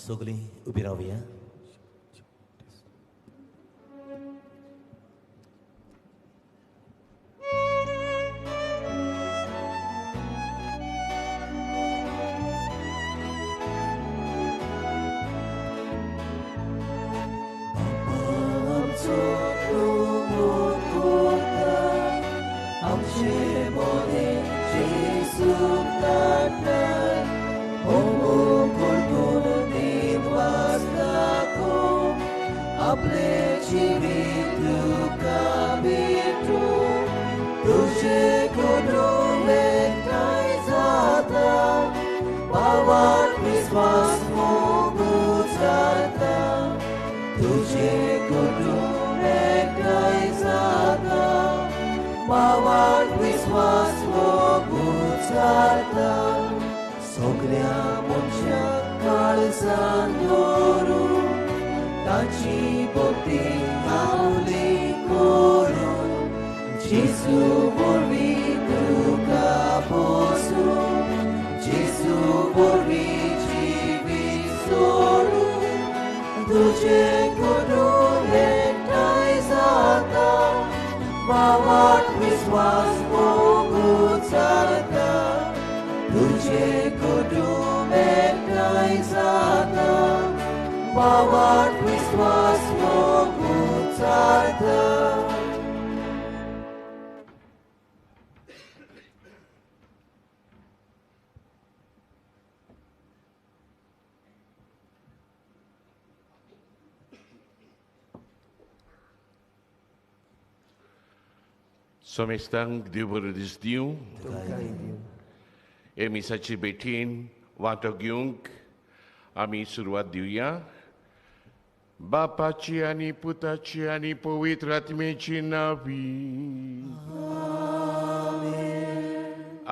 सगळीं उबी रावया. सोमेस्तांक देव बरो दीस दिवं. हे मिसाचे भेटीन वांटो घेवंक आमी सुरवात दिवया. बापाची आनी पुताची आनी पवित्र आत्म्याची नांवी.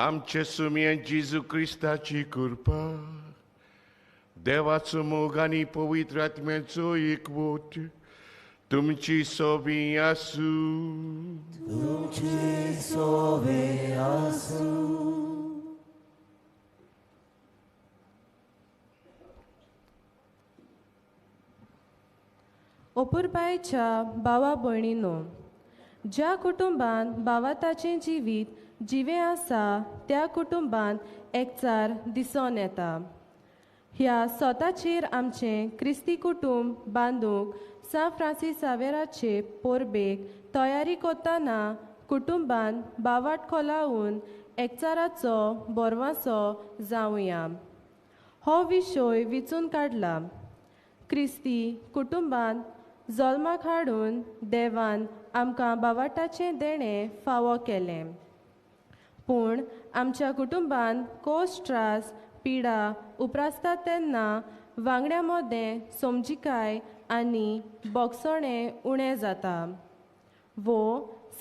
आमचे सुमये जेजू क्रिस्ताची कृपा, देवाचो मोग आनी पवित्र आत्म्याचो एकवट तुमची सोबी आसूं. तुमची सोबी आसूं. अपुरबायेच्या भावा भयणीनो, ज्या कुटुंबांत भावाताचें जिवीत जिवें आसा त्या कुटुंबांत एकचार दिसून येता. ह्या सोताचेर आमचें क्रिस्ती कुटुंब बांदूंक सान फ्रांसीस सावेराचे परबेक तयारी करतना कुटुंबान बावाट खोलावन एकचाराचो बोरवासो जावया हो विशय विचून काडला. क्रिस्ती कुटुंबान जल्माक हाडून देवान आमकां बावाटाचें देणें फावो केलें, पूण आमच्या कुटुंबान कोश त्रास पिडा उप्रासता तेन्ना वांगड्या मदें समजिकाय आनी बोगसणें उणें जाता वो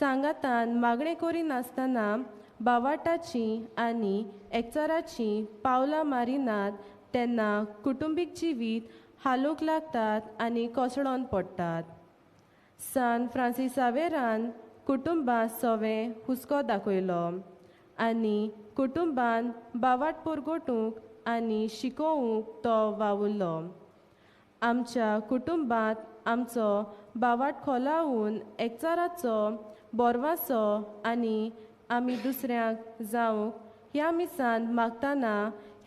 सांगातान मागणें करिनासतना बावाटाची आनी एकचाराची पावलां मारिनात तेन्ना कुटुंबीक जिवीत हालूंक लागतात आनी कोसळोन पडटात. सान फ्रांसीस सावेरान कुटुंबां सवें हुस्को दाखयलो आनी कुटुंबान बावाट परगटूंक आनी शिकोवंक तो वावुरलो. आमच्या कुटुंबांत आमचो बावाट खोलावन एकचाराचो बोरवासो आनी आमी दुसऱ्यांक जावंक ह्या मिसान मागतना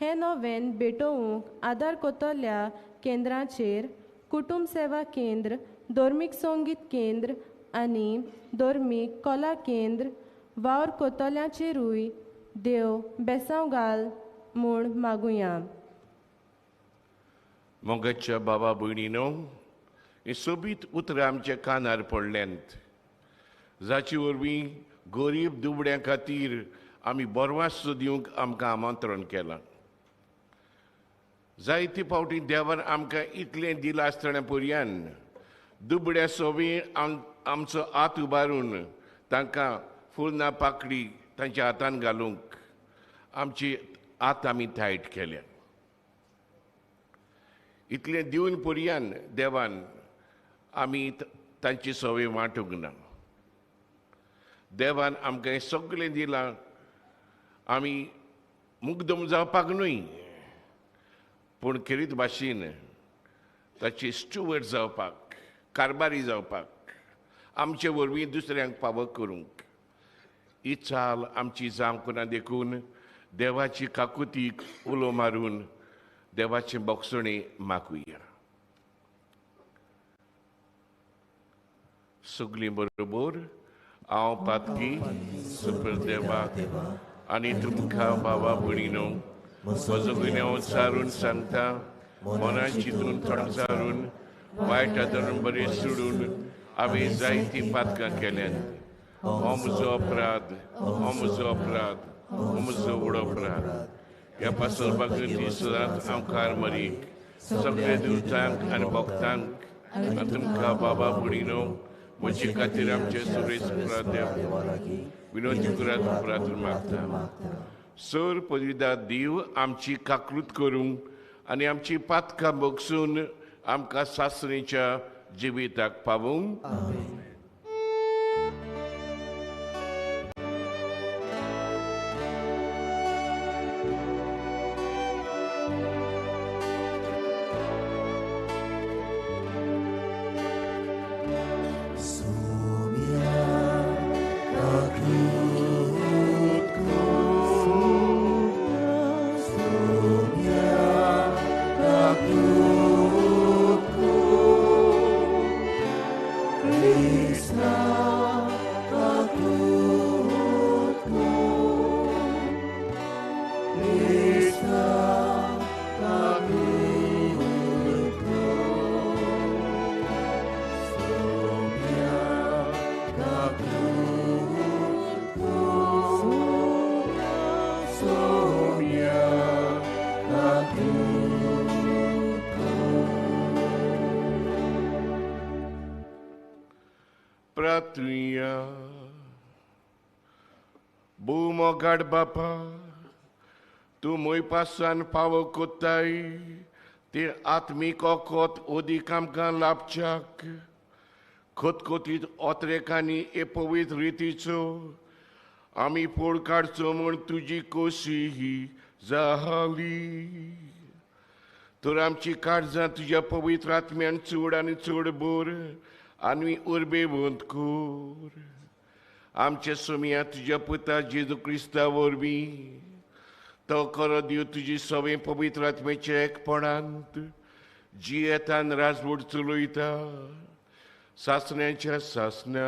हें नवेन भेटोवंक आदार करतल्या केंद्राचेर कुटुंब सेवा केंद्र, धर्मीक संगीत केंद्र आनी धर्मीक कला केंद्र वावर करतल्यांचेरूय देव बेसांव घाल म्हूण मागुया. मोगाच्या बाबा भयणीनो, ही सोबीत उतरां आमच्या कानार पडल्यांत, जाचे वरवीं गरीब दुबड्यां खातीर आमी बोरवास दिवंक आमकां आमंत्रण केलां. जायते फावटी देवान आमकां इतलें दिलां आसतना पर्यान दुबड्या सोबी आमचो हात उबारून तांकां फुलना पाकडी तांच्या हातान घालूंक आमची हात आमी तायट केल्या. इतलें दिवन पर्यान देवान आमी तांची संवय वांटूंक ना. देवान आमकां हें सगळें दिलां, आमी मुग्दम जावपाक न्हय, पूण खेरीत भाशेन ताची स्टुवर्ड जावपाक, कारबारी जावपाक, आमचे वरवीं दुसऱ्यांक पावक करूंक. ही चाल आमची जावंक ना देखून देवाची काकुतीक उलो मारून देवाची बोगसणी मागुया. सगळीं बरोबर हांव पातकी सुपर देवाक आनी तुमकां बाबा भयणीनो म्हजो गुन्यांव सारून सांगता, मनान चिंतून थोडसारून वायट आदरून बरें सोडून हांवें जायतीं पातकां केल्यांत. हो म्हजो अपराध, हो म्हजो अपराध, हो म्हजो व्हड अपराध. ह्या पासून बागती सदांच हांव कार मरीक सगळ्या दिवसांक आनी भक्तांक आनी तुमकां बाबा भयणीनो म्हजे खातीर आमचे सुरेश विनोदी करात प्रार्थना मागता. सर पदवीदार देव आमची काकृत करूंक आनी आमची पातकां बगसून आमकां सासणीच्या जिविताक पावूंक. भूमोगाड बापा, तूं म्हय पासान पावो कोत्ताय ते आत्मीक ओकोत ओदीक आमकां लाभच्याक खतखतीत ओत्रेकांनी ए पवित्र रितीचो आमी फोड काडचो म्हूण तुजी कोशी ही जाली. तर आमची काळजां तुज्या पवित्र आत्म्यान चड आनी चड बोर आनी उर्बेवंत कर. आमच्या सोमया तुज्या पुता जेजू क्रिस्ता वरवीं तो करो दिव तुजी सवे पवित्र आत्म्याच्या एकपणांत जियेतान राजवट चलयता सासण्याच्या सासण्याक.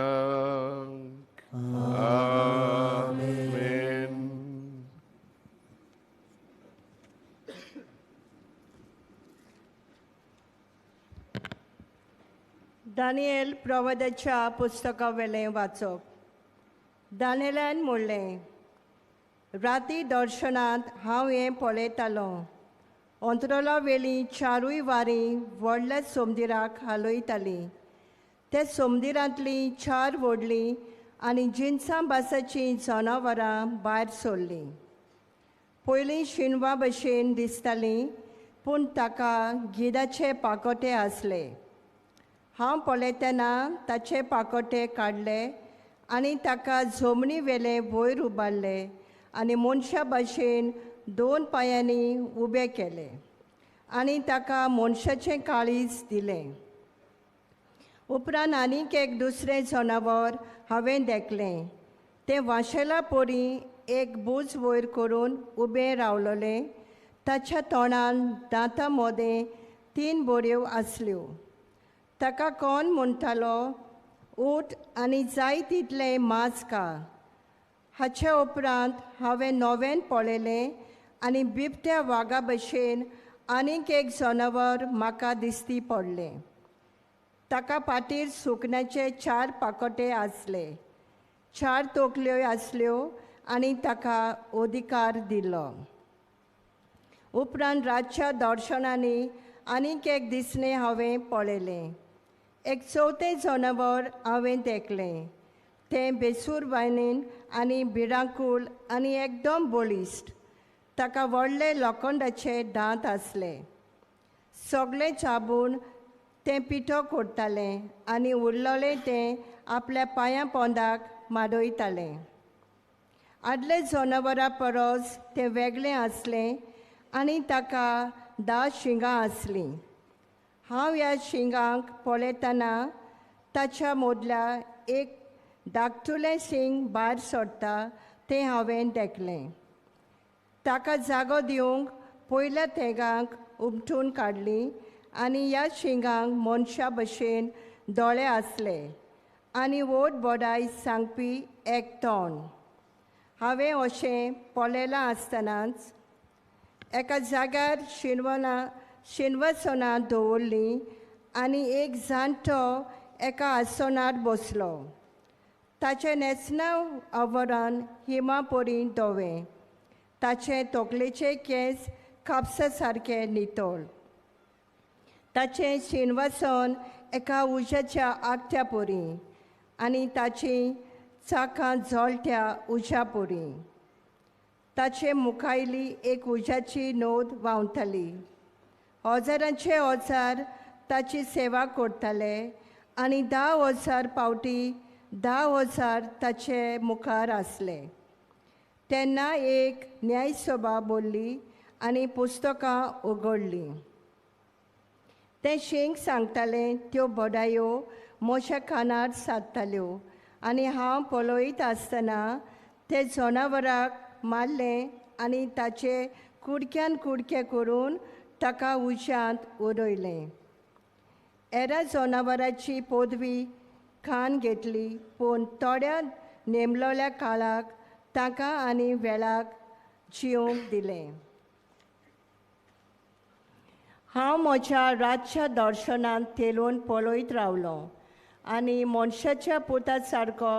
आमेन. दानियल प्रवादाच्या पुस्तका वेलें वाचप. दानियलान म्हणलें, राती दर्शनांत हांव हें पळयतालों, अंतराळा वेलीं चारूय वारीं व्हडल्या सोमदिराक हालयतालीं. त्या सोमदिरांतलीं चार व्हडलीं आनी जिनसां भासाचीं जनावरां भायर सरलीं. पयलीं शिनवा भशेन दिसतालीं, पूण ताका गिदाचे पाकोटे आसले. हांव पळयतना ताचे पाकोटे काडले आनी ताका जमनी वेले वयर उबारले आनी मनशा भशेन दोन पांयांनी उबे केले आनी ताका मनशाचें काळीज दिलें. उपरांत आनीक एक दुसरें जनावर हांवें देखलें. तें वाशेला परी एक बूज वयर करून उबें रावलोलें. ताच्या तोंडान दांतां मदें 3 बऱ्यो आसल्यो. ताका कोण म्हणटालो, उठ आनी जाय तितलें मांस खा. हाचे उपरांत हांवें नव्यान पळयलें आनी बिबट्या वागा भशेन आनीक एक जनावर म्हाका दिसती पडलें. ताका पाटीर सुकण्याचे 4 पाकोटे आसले, 4 तोकल्यो आसल्यो आनी ताका अधिकार दिलो. उपरांत रातच्या दर्शनांनी आनीक एक दिसणें हांवें पळयलें. एक चवथें जनावर हांवें देखलें. तें बेसूर वायनीन आनी भिरांकूळ आनी एकदम बळिश्ट. ताका व्हडले लोखंडाचे दांत आसले. सगळें चाबून तें पिठो करतालें आनी उरलेलें तें आपल्या पांयां पोंदाक माडयतालें. आदले जनावरां परस तें वेगळें आसलें आनी ताका 10 शिंगां आसलीं. हांव ह्या शिंगांक पळयतना ताच्या मोदल्या एक धाकटुलें शिंग भायर सरता तें हांवें देखलें. ताका जागो दिवंक पयल्या तेगांक उमटून काडली आनी ह्या शिंगांक मनशा भशेन दोळे आसले आनी व्हड बोडाय सांगपी एक तोंड. हांवें अशें पळयलां आसतनाच एका जाग्यार शिनवसनां दवरलीं आनी एक जाणटो एका आसनार बसलो. ताचें न्हेसणा आवरण हिमा परी धवें, ताचे तकलेचे केंस कापसा सारके नितळ. ताचें शिनवासन एका उज्याच्या आगट्या परी आनी ताची चाकां जळट्या उज्या परी. ताचे मुखायली एक उज्याची नोद व्हांवताली. हजारांचे हजार ताची सेवा करताले आनी 10,000 पावटी 10,000 ताचे मुखार आसले. तेन्ना एक न्यायसभा बोल्ली आनी पुस्तकां उगडलीं. तें शींग सांगतालें त्यो बडायो म्हज्या कानार सादताल्यो आनी हांव पळयत आसतना ते जनावराक मारलें आनी ताचे कुडक्यान कुडके करून ताका उज्यांत उडयलें. एरा जनावराची पदवी खान घेतली, पूण थोड्या नेमलोल्या काळाक ताका आनी वेळाक जिवंक दिलें. हांव म्हज्या रातच्या दर्शनांत तेलून पळयत रावलो आनी मनशाच्या पुता सारको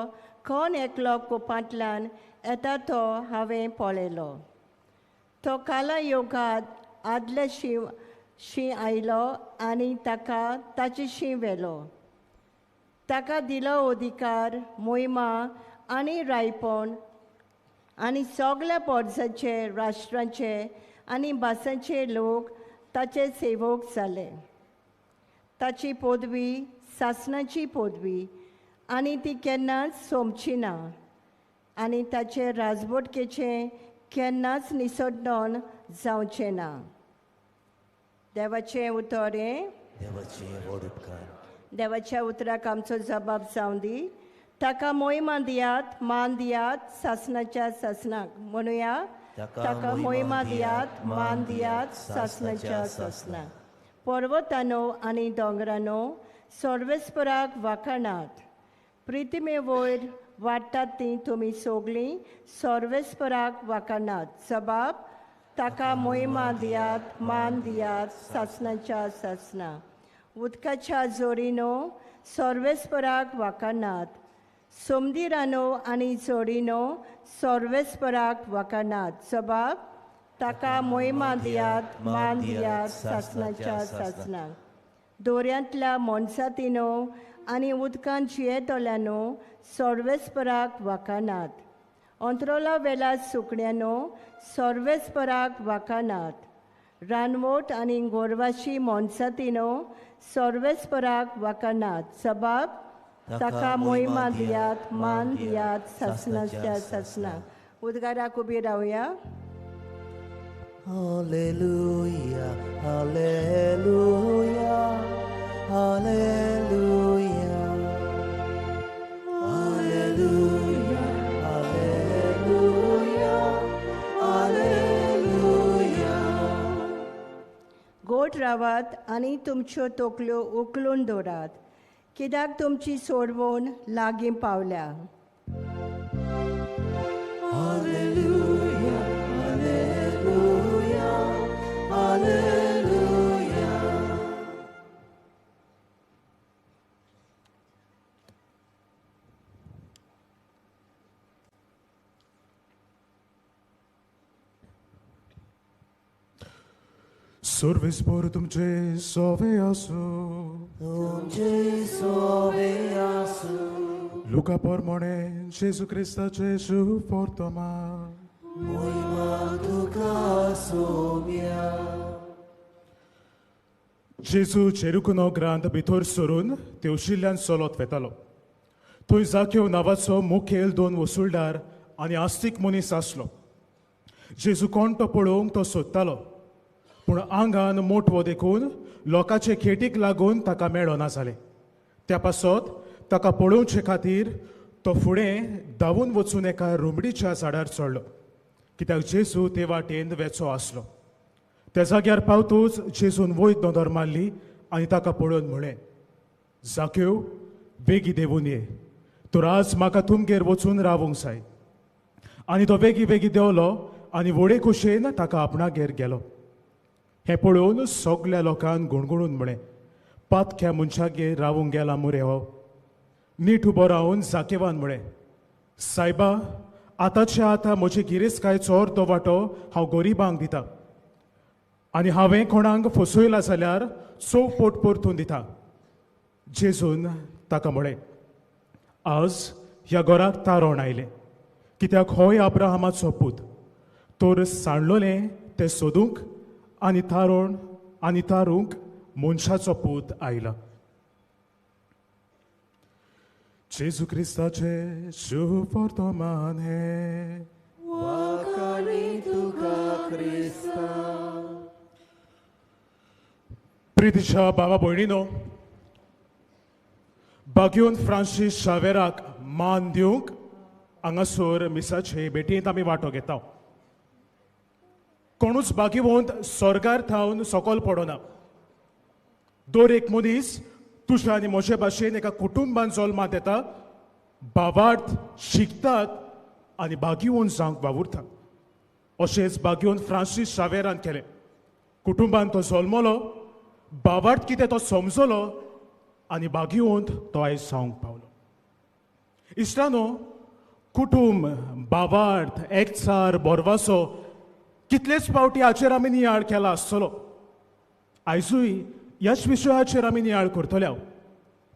कोण एकलो कुपांतल्यान येता तो हांवें पळयलो. तो काला योगात आदले शी आयलो आनी ताका ताची शी व्हेलो. ताका दिलो अधिकार, मोहिमा आनी रायपण आनी सगल्या पोरसांचे, राष्ट्रांचे आनी भासांचे लोक ताचे सेवक जाले. ताची पदवी सासणाची पदवी आनी ती केन्नाच सोंपची ना आनी ताचे राजबोटकेचें केन्नाच निसडण जावचें ना. देवाचें उतर हें. देवाचें व्हड उपकार. देवाच्या उतराक आमचो जबाब जावं दी. ताका मोहिमा दियात, मान दियात सासणाच्या सासणाक. म्हणुया, ताका मोहिमा दियात, मान दियात सासणाच्या सासणाक. पर्वतानो आनी दोंगरानो सर्वेस्पराक वाखाणात. प्रितिमे वयर वाडटात ती तुमी सगळीं सर्वेस्पराक वाखाणात. जबाब, ताका मोहिमा दियात, मान दियात सासणाच्या सासणाक. उदकाच्या जोडीनो सर्वेस्पराक वाखाणात. सोमदिरानो आनी जोडीनो सर्वेस्पराक वाखाणात. जबाब, ताका मोहिमा दियात, मान दियात सासणाच्या सासणाक. दोऱ्यांतल्या मोनसातीनो आनी उदकांत जियेतल्यानो सर्वेस्पराक वाखाणात. अंतरोला वेला सुकण्यानो सर्वेस्पराक वाखाणात. रानवट आनी गोरवाशी मोनसातीनो सर्वेस्पराक वाखाणात. जबाब, ताका मोहिमा दियात, मान दियात सासणाच्या सासणाक. उदगाराक उबी रावया. Hallelujah, hallelujah, hallelujah, hallelujah, hallelujah, hallelujah. गोड रावात आनी तुमच्यो तकल्यो उखलून दवरात, कित्याक तुमची सोडवण लागीं पावल्या. Hallelujah, hallelujah, hallelujah. सर्वेस्पर तुमचे सोवे आसूं. तुमचे सोवे आसूं. लुका प्रमाणे जेजू क्रिस्ताचे शुभ वर्तमान. मोहिमा तुका सोम्या. जेजू जेरुको नगरांत भितर सरून तेवशिल्ल्यान चलत वेतालो. थंय जाक्यो नांवाचो मुखेल 2 वसुलदार आनी आस्तीक मनीस आसलो. जेजू कोण तो पळोवंक तो सोदतालो, पूण आंगान मोटवो देखून लोकांचे खेटीक लागून ताका मेळना जालें. त्या पासत ताका पळोवचे खातीर तो फुडें धांवून वचून एका रुमडीच्या झाडार चडलो, कित्याक जेजू ते वाटेन वेचो आसलो. त्या जाग्यार पावतूच जेजून वयर नदर मारली आनी ताका पळोवन म्हळें, जाक्यो, बेगी देंवून ये, तर आज म्हाका तुमगेर वचून रावूंक जाय. आनी तो बेगी बेगी देंवलो आनी व्हडे खोशयेन ताका आपणागेर गेलो. हें पळोवन सगल्या लोकांक गुणगुणून म्हळें, पातक्या मनशागेर रावूंक गेला मुरे हो. नीट उबो रावन जाकेवान म्हळें, सायबा, आतांचे आतां म्हजे गिरेस्तकायेचो अर्दो वांटो हांव गरिबांक दिता आनी हांवें कोणाक फसयला जाल्यार चौपट परतून दिता. जेजून ताका म्हळें, आज ह्या घराक तारण आयलें, कित्याक होय अब्राहमाचो पूत. तर सांडलोलें तें सोदूंक आनी तारण आनी तारूंक मनशाचो पूत आयला. जेजू क्रिस्ताचें शुभ वर्तमान हें. वाखाणी तुका क्रिस्ता. प्रितीच्या बाबा भयणीनो, बाग्योन फ्रांसीस शावेराक मान दिवंक हांगासर मिसाचे भेटयेंत आमी वांटो घेता. कोणूच बागीवंत स्वर्गार थावन सकल पडना. दर एक मनीस तुज्या आनी म्हजे भाशेन एका कुटुंबान जल्मांत येता, भावार्थ शिकतात आनी बागीवंत जावंक वावुरतात. अशेंच बागीवंत फ्रांसीस शावेरान केलें. कुटुंबान तो जल्मलो, भावार्थ कितें तो समजलो आनी बागीवंत तो आयज जावंक पावलो. इश्टानो, कुटुंब, भावार्थ, एकचार, बोरवासो कितलेच फावटी हाचेर आमी नियाळ केला आसतलो. आयजूय ह्याच विशयाचेर आमी नियाळ करतले.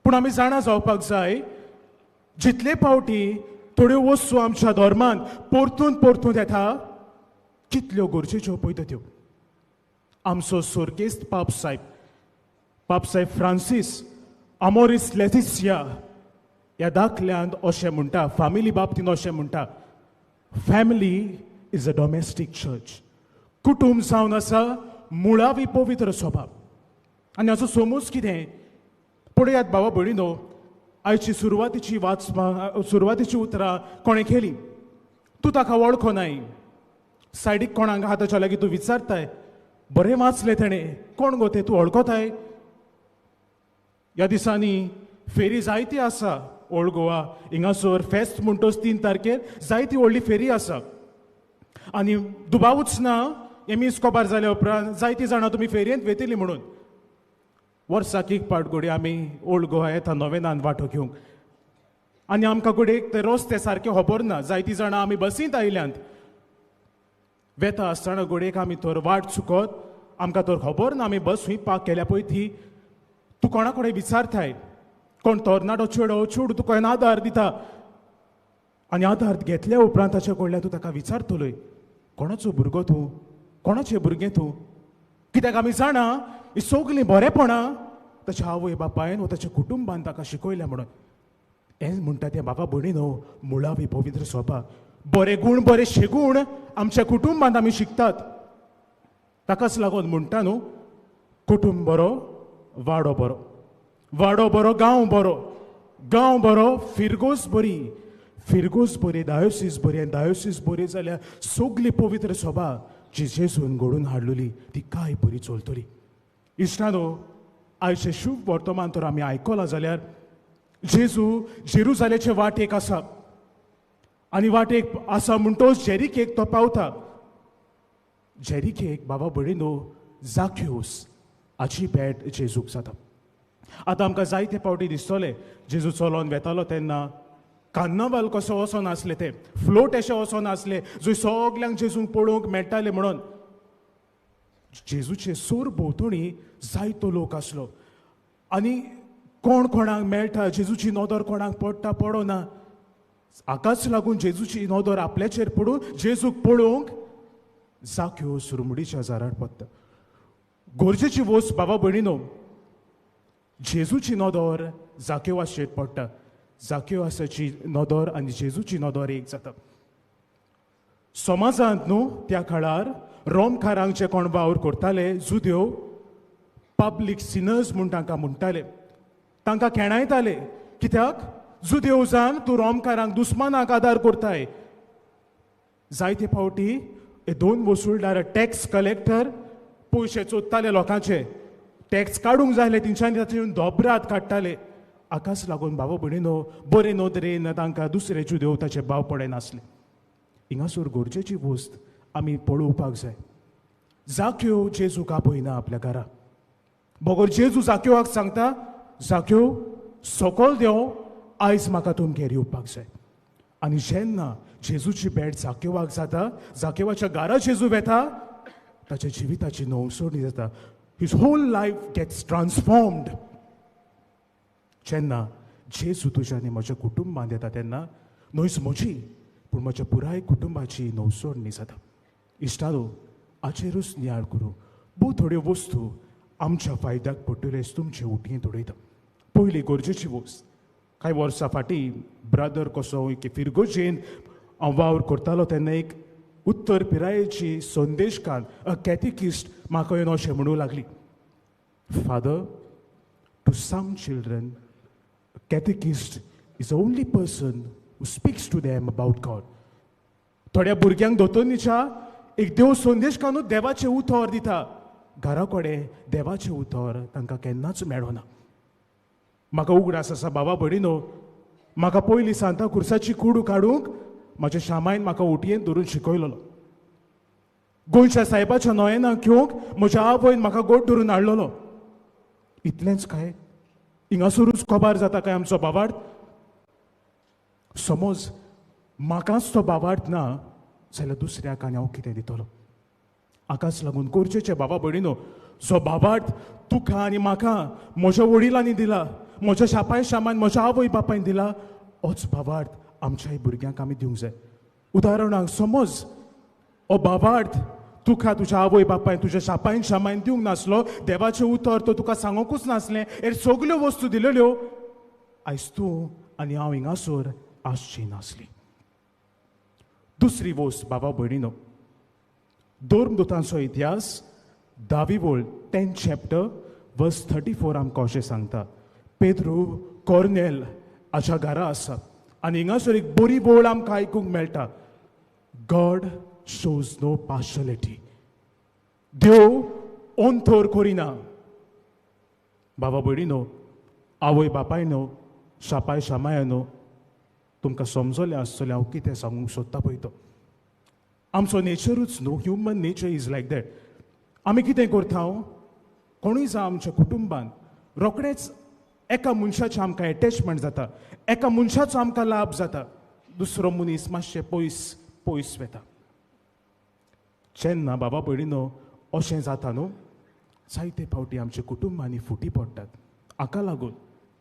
पूण आमी जाणा जावपाक जाय, जितले फावटी थोड्यो वस्तू आमच्या धर्मान परतून परतून येता, कितल्यो गरजेच्यो पळयता त्यो. आमचो सोर्गेस्त पापसाहेब फ्रांसीस आमोरीस लेतिसिया ह्या दाखल्यांत अशें म्हणटा, फामिली बाबतींत अशें म्हणटा, family is a domestic church. कुटुंब जावन आसा मुळावी पवित्र स्वभाव. आनी हाचो समज कितें पळयात बाबा भयणीनो, आयची सुरवातीची वाचपा सुरवातीची उतरां कोणें केली, तूं ताका वळखो नाय, सायडीक कोणाक आहा ताच्या लागीं तूं विचारताय, बरें वाचलें तेणें, कोण गो तें तूं वळखताय. ह्या दिसांनी फेरी जायती आसा ओल्ड गोवा, हिंगासर फेस्त म्हणटच 3 तारखेर जायती व्हडली फेरी आसा. आनी दुबावूच ना एम स्कोबार जाल्या उपरांत जायतीं जाणां तुमी फेरयेंत वेतली म्हणून. वर्साक एक पाट घडये आमी ओल्ड गोवा येता नोवेनान वांटो घेवंक आनी आमकां घडये ते रस्ते सारके खबर ना. जायतीं जाणां आमी बसींत आयल्यांत, वेता आसतना घडयेक आमी तर वाट चुकत, आमकां तर खबर ना आमी बस खंय पार्क केल्या पळय ती. तूं कोणा कडेन विचारताय, कोण तरणाटो चेडो चेडूं तुका आदार दिता आनी आदार घेतल्या उपरांत ताच्या कडल्यान तूं ताका विचारतलोय, कोणाचो भुरगो तूं, कोणाचें भुरगें तूं. कित्याक आमी जाणा ही सगळीं बरेपणां ताच्या आवय बापायन वा ताच्या कुटुंबान ताका शिकयल्या म्हणून. हें म्हणटा तें बाबा भयणीनो, मुळावी पवित्र स्वभाव, बरे गूण बरे शेगूण आमच्या कुटुंबांत आमी शिकतात. ताकाच लागून म्हणटा न्हू, कुटुंब बरो वाडो बरो, वाडो बरो गांव बरो, गांव बरो फिरगोज बरी, फिरगोज बरी डायोसीस बरी, आनी डायोसीस बरी जाल्यार सगली पवित्र सभा जी जेजून घडोवन हाडलेली ती काय बरी चलतली. इश्टानो, आयचें शुभ वर्तमान तर आमी आयकलां जाल्यार जेजू जेरुजालेचे वाटेक आसा आनी वाटेक आसा म्हणटोच जेरिकेक तो पावता. जेरिकेक बाबा भयणीनो जाक्यूस हाची भेट जेजूक जाता. आतां आमकां जायते फावटी दिसतलें जेजू चलोन वेतालो तेन्ना कार्नावाल कसो वचोन आसले, ते फ्लोट अशें वचोन आसले जंय सगल्यांक जेजूंक पळोवंक मेळटाले म्हणून. जेजूचे सोर भोंवतणी जायतो लोक आसलो आनी कोण कोणाक मेळटा, जेजूची नदर कोणाक पडटा पडना, हाकाच लागून जेजूची नदर आपल्याचेर पडून जेजूक पळोवंक जाक्यूस रुमडीच्या झाडार पडटा. गरजेची वस्त बाबा भयणीनो, जेजूची नदर जाक्यूसाचेर पडटा, जाक्यूसाची नदर आनी जेजूची नदर एक जाता. समाजांत न्हू त्या काळार रोमकारांक जे कोण वावर करताले जुदेव पब्लीक सिनर्स म्हूण तांकां म्हणटाले, तांकां खेणायताले. कित्याक? जुदेव जावन तूं रोमकारांक दुस्मानाक आदार करताय. जायते फावटी हे दोन वसुलदार टॅक्स कलेक्टर पयशे चोदताले लोकांचे, टॅक्स काडूंक जाय आसले तेंच्यांनी, ताचे दोबरात काडटाले. हाकाच लागून भाव भयणीनो बरे नदरेन तांकां दुसरे जुदेव ताचे भाव पडनासले. हिंगासर गरजेची वस्त आमी पळोवपाक जाय. जाक्यो जेजूक आपयना आपल्या घरा, बगर जेजू जाक्योवाक सांगता, जाक्यो सकल देंव, आयज म्हाका तुमगेर येवपाक जाय. आनी जेन्ना जेजूची भेट जाक्योवाक जाता, जाक्योवाच्या घरा जेजू वेता, ताच्या जिविताची नवसोडणी जाता. His whole life gets transformed. जेन्ना जेजू तुज्या आनी म्हज्या कुटुंबांत येता तेन्ना न्हयच म्हजी पूण म्हज्या पुराय कुटुंबाची नवसोडणी जाता. इश्टानो, हाचेरूच नियाळ करूं. भोव थोड्यो वस्तू आमच्या फायद्याक पडटल्यो तुमचे उटयेंत उडयता. पयली गरजेची वस्त, कांय वर्सां फाटीं ब्रदर कसो एक फिरगोजेन हांव वावर करतालो तेन्ना एक उत्तर पिरायेची संदेशकान, अ कॅथिकिस्ट, म्हाका येवन अशें म्हणूंक लागली, Father, to some children catechist is the only person who speaks to them about God. थोड्या भुरग्यांक दोतोन्नीच्या एक देव संदेशकानूच देवाचें उतर दिता, घरा कडेन देवाचें उतर तांकां केन्नाच मेळना. म्हाका उगडास आसा बाबा भयणीनो, म्हाका पयलीं सांता खुर्साची कुडू काडूंक म्हज्या शामायन म्हाका उटयेन धरून शिकयलेलो. गोंयच्या सायबाच्या नोयेनाक घेवंक म्हज्या आवयन म्हाका गोड धरून हाडलेलो. इतलेंच काय हिंगासरूच कबार जाता काय आमचो बाबार्थ? समज म्हाकाच तो बाबार्थ ना जाल्यार दुसऱ्याक आनी हांव कितें दितलो? हाकाच लागून गरजेचे बाबा भयणीनो, जो बाबार्थ तुका आनी म्हाका म्हज्या वडिलांनी दिला, म्हज्या शापाय शामान म्हज्या आवय बापायन दिला, होच बाबार्थ आमच्याय भुरग्यांक आमी दिवंक जाय. उदाहरणाक समज हो बाबार्थ तुका तुज्या आवय बापायन तुज्या शापायन शामायन दिवंक नासलो, देवाचें उतर तो तुका सांगूंकूच नासलें, हे सगल्यो वस्तू दिलेल्यो, आयज तूं आनी हांव हिंगासर आसची नासली. दुसरी वस्त बाबा भयणीनो, धर्मदूतांचो इतिहास 10वी वळ 10th chapter verse 34 आमकां अशें सांगता, पेद्रू कॉर्नेल हाच्या घरा आसा आनी हिंगासर एक बरी वळ आमकां आयकूंक मेळटा, गॉड शोज नो पार्शलिटी. देव ओंथोर करिना. बाबा भयणीनो, आवय बापायनो, शापाय शामायानो, तुमकां समजलें आसतलें हांव कितें सांगूंक सोदता पळय तो. आमचो नेचरूच न्हू, human nature is like that. आमी कितें करता, कोणूय जावं आमच्या कुटुंबान रोखडेच एका मनशाचें आमकां एटॅचमेंट जाता, एका मनशाचो आमकां लाभ जाता, दुसरो मनीस मातशें पयस पयस वता. जेन्ना बाबा भयणीनो अशें जाता न्हू, जायते फावटी आमच्या कुटुंबांनी फुटी पडटात. हाका लागून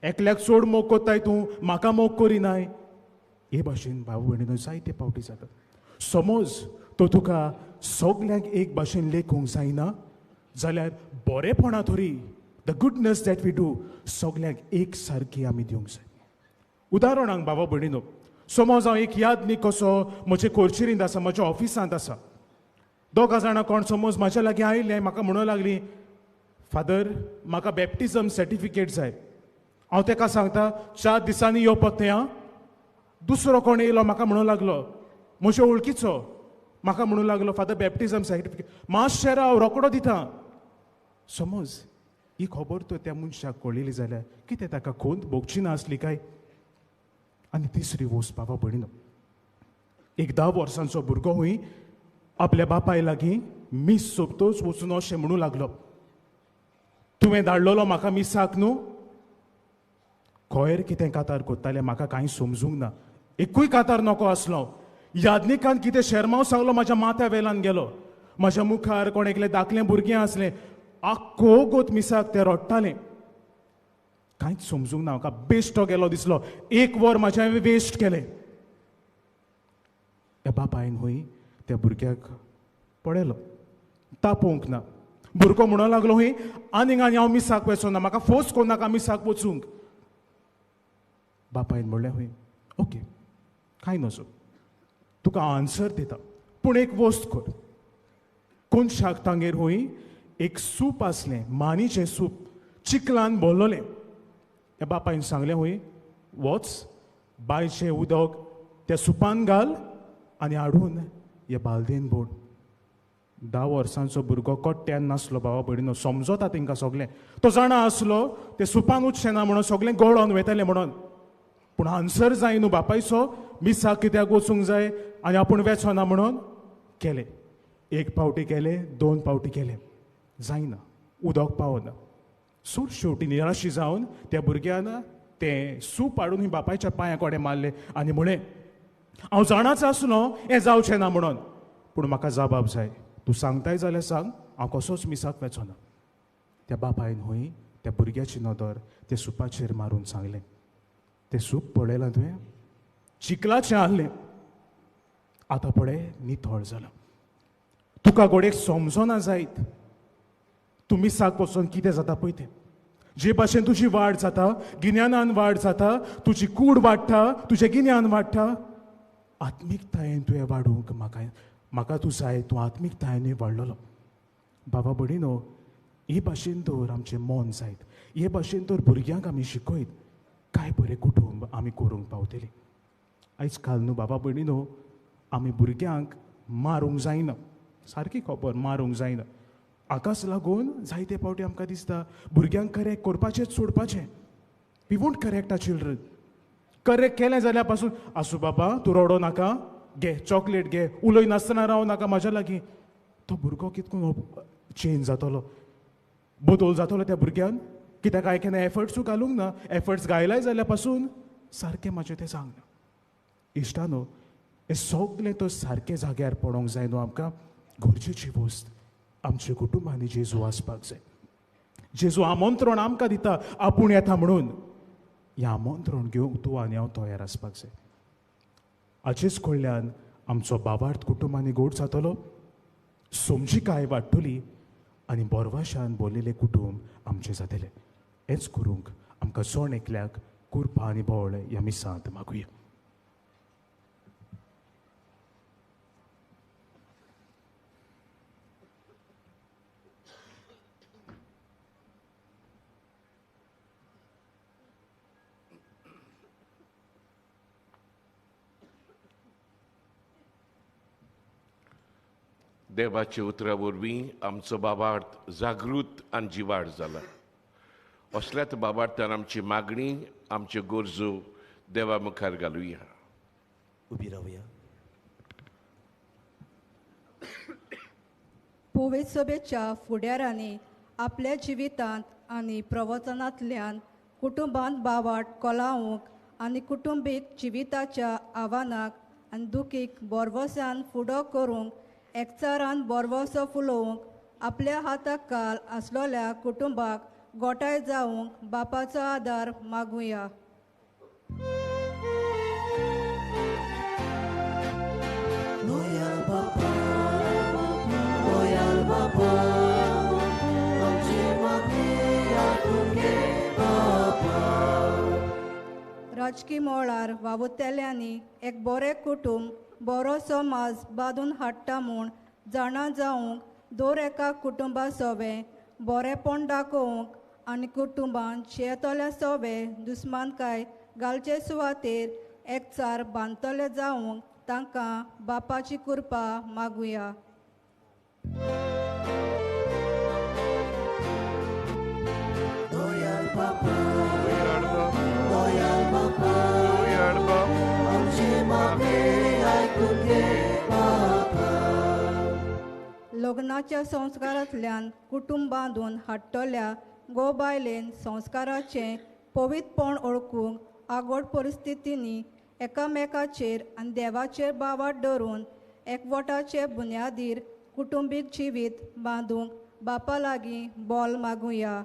एकल्याक चड मोग कोत्ताय तूं, म्हाका मोग करिनाय, हे भाशेन भाव भयणीनो जायते फावटी जाता. समज तो तुका सगल्यांक एक भाशेन लेखूंक जायना जाल्यार बरेपणा तरी, the goodness that we do, सगल्यांक एक सारकी आमी दिवंक जाय. उदाहरणाक बाबा भयणीनो, समज हांव एक याद न्ही कसो म्हजे कोर्चिरींत आसा, म्हज्या ऑफिसांत आसा, दोगां जाणां कोण समज म्हाज्या लागीं आयलें, म्हाका म्हणूंक लागली, फादर म्हाका बॅप्टिजम सर्टिफिकेट जाय. हांव ताका सांगता 4 दिसांनी येवपाक तें. आं, दुसरो कोण येयलो म्हाका म्हणूंक लागलो, म्हजे वळखीचो, म्हाका म्हणूंक लागलो फादर बॅप्टिजम सर्टिफिकेट, मातशें राव रोकडो दिता. समज ही खबर तर त्या मनशाक कळिल्ली जाल्यार कितें ताका खोंत भोगची नासली काय? आनी तिसरी वस्त बाबा भयणीनो, एक 10 वर्सांचो भुरगो हुंय आपल्या बापाय लागीं मीस सोंपतोच वचून अशें म्हणूं लागलो, तुवें धाडलेलो म्हाका मिसाक न्हू? खंयर कितें कातार कोत्तालें म्हाका कांय समजूंक ना, एकूय कातार नको आसलो. यादनिकान कितें शेरमांव सांगलो म्हाज्या माथ्या वेल्यान गेलो. म्हाज्या मुखार कोण एकलें दाखलें भुरगें आसलें, आख्खो गोत मिसाक तें रडटालें. कांयच समजूंक ना म्हाका, बेश्टो गेलो दिसलो, 1 वर म्हाजें हांवें वेस्ट केलें. ह्या बापायन हूंय त्या भुरग्याक पळयलो, तापोवंक ना. भुरगो म्हणूंक लागलो हूंय आनीक आनी हांव मिसाक वचो ना, म्हाका फोर्स करूं नाका मिसाक वचूंक. बापायन म्हणलें हूंय ओके कांय नजो, तुका आन्सर दिता, पूण एक वस्त कर, कोनशाक तांगेर हूंय एक सूप आसलें, मानीचें सूप, चिकलान भरलोलें. त्या बापायन सांगलें, हूंय वच बांयचें उदक त्या सुपान घाल आनी हाडून हे बालदेन बोड. 10 वर्सांचो भुरगो कोट्ट्यान नासलो भावा भयणीनो, समजता तेंकां सगळें. तो जाणा आसलो ते सुपान उच्चें ना म्हणून, सगळें गळोन वेतलें म्हणून. पूण आन्सर जाय न्हू बापायचो, मिसाक कित्याक वचूंक जाय आनी आपूण वेचो ना म्हणून केलें. 1 फावटी केलें, 2 फावटी केलें, जायना, उदक पावना. सूट शेवटी निराशी जावन त्या भुरग्यान तें सूप हाडून बापायच्या पांया कडेन मारलें आनी म्हळें, हांव जाणाच आसलो हें जावचें ना म्हणून, पूण म्हाका जबाब जाय, तूं सांगताय जाल्यार सांग, हांव कसोच मिसाक वेचो ना. त्या बापायन हूंय त्या भुरग्याची नदर त्या सुपाचेर मारून सांगलें, तें सूप पळयलां तुवें, चिखलाचें आहलें, आतां पळय नितळ जालां, तुका घोडेक समजना जायत, तूं मिसाक वचून कितें जाता पळय तें, जे भाशेन तुजी वाड जाता, गिन्यानान वाड जाता, तुजी कूड वाडटा, तुजें गिन्यान वाडटा, आत्मिकतायेन तुवें वाडूंक म्हाका म्हाका तूं जाय, तूं आत्मिकतायेनूय वाडलेलो. बाबा भयणीनो, हे भाशेन तर आमचें मन जायत, हे भाशेन तर भुरग्यांक आमी शिकयत, काय बरें कुटुंब आमी करूंक पावतलीं. आयज काल न्हू बाबा भयणीनो, आमी भुरग्यांक मारूंक जायना, सारकी खबर, मारूंक जायना. हाकाच लागून जायते फावटी आमकां दिसता भुरग्यांक correct करपाचेंच सोडपाचें. We won't correct our children. Correct केलें जाल्यार पासून आसूं बाबा तूं रडो नाका, घे चॉकलेट घे, उलय नासतना राव नाका म्हाज्या लागीं. तो भुरगो कितको चेंज जातलो, बदल जातलो त्या भुरग्यान. कित्याक हांवें केन्ना एफर्ट्सूय घालूंक ना, एफर्ट्स घायलाय जाल्यार पासून सारकें म्हाजें तें सांगना. इश्टानो, हें सगलें तर सारकें जाग्यार पडोंक जाय न्हू. आमकां गरजेची वस्त आमच्या कुटुंबांनी जेजू आसपाक जाय. जेजू आमंत्रण आमकां दिता आपूण येता म्हणून, हें आमंत्रण घेवंक तूं आनी हांव तयार आसपाक जाय. हाचेच कडल्यान आमचो बाबार्थ कुटुंबांनी गोड जातलो, समजिकाय वाडटली आनी बोरवाशान बोल्लेलें कुटुंब आमचें जातलें. हेंच करूंक आमकां जण एकल्याक कृपा आनी बळ ह्या मिसांत मागुया. देवाच्या उतरा वरवीं आमचो बाबार्थ जागृत आनी जिवाड जाला. असल्याच बाबार्थान आमची मागणी, आमच्यो गरजो देवा मुखार घालुया. उबी रावया. पवित्र फुडारांनी आपल्या जिवितांत आनी प्रवचनांतल्यान कुटुंबांत बावाट कोलावंक आनी कुटुंबीक जिविताच्या आव्हानाक आनी दुखीक बोरवसान फुडो करूंक, एकचारान बोरवसो फुलोवंक, आपल्या हाताक काल आसलोल्या कुटुंबाक गोठाय जावंक बापाचो आदार मागुया. राजकी मळार वावुरतल्यांनी एक बरें कुटुंब बरो समाज बांदून हाडटा म्हूण जाणा जावंक दर एका कुटुंबा सोबें बरेंपण दाखोवंक आनी कुटुंबान शेतल्या सोबें दुस्मानकाय घालचे सुवातेर एकचार बांदतले जावंक तांकां बापाची कृपा मागुया. लग्नाच्या संस्कारांतल्यान कुटुंब बांदून हाडटल्या घोव बायलेन संस्काराचें पवित्रपण ओळखूंक आगोड परिस्थितींनी एकामेकाचेर आनी देवाचेर बावाट धरून एकवटाचे बुन्यादीर कुटुंबीक जिवीत बांदूंक बापा लागीं बोल मागुया.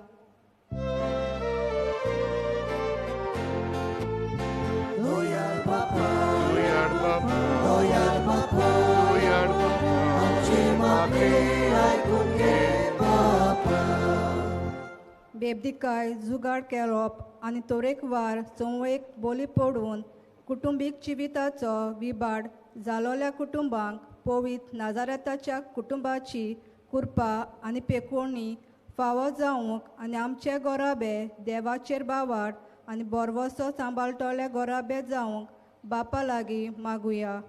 बेबदिकाय जुगाड केळप आनी तरेकवार संवयेक बोली पडून कुटुंबीक जिविताचो विबाड जालोल्या कुटुंबांक पवित्र नाजारेताच्या कुटुंबाची कृपा आनी पेकोवणी फावो जावंक आनी आमचे गोराबे देवाचेर बावाट आनी बोरवसो सांबाळटले गोराबे जावंक बापा लागीं मागुया.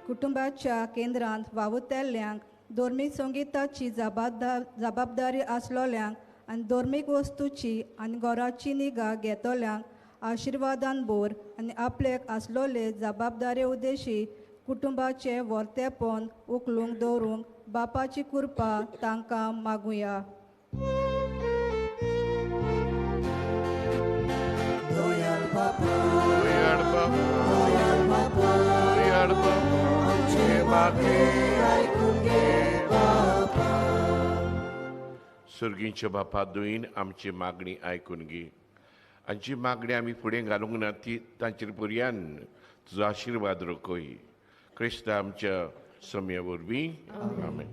कुटुंबाच्या केंद्रांत वावुरतल्यांक धर्मीक संगिताची जबाबदारी आसलोल्यांक आनी धर्मीक वस्तूची आनी घराची निगा घेतल्यांक आशिर्वादान बोर आनी आपल्याक आसलोले जबाबदारी उद्देशी कुटुंबाचें वर्तेपण उखलूंक दवरूंक बापाची कृपा तांकां मागुया. सर्गींच्या बापा दुयीन आमची मागणी आयकून घे. आमची मागणी आमी फुडें घालूंक ना ती तांचेर पर्यान तुजो आशिर्वाद रोखय. क्रिस्त आमच्या सम्या वरवीं आमेन.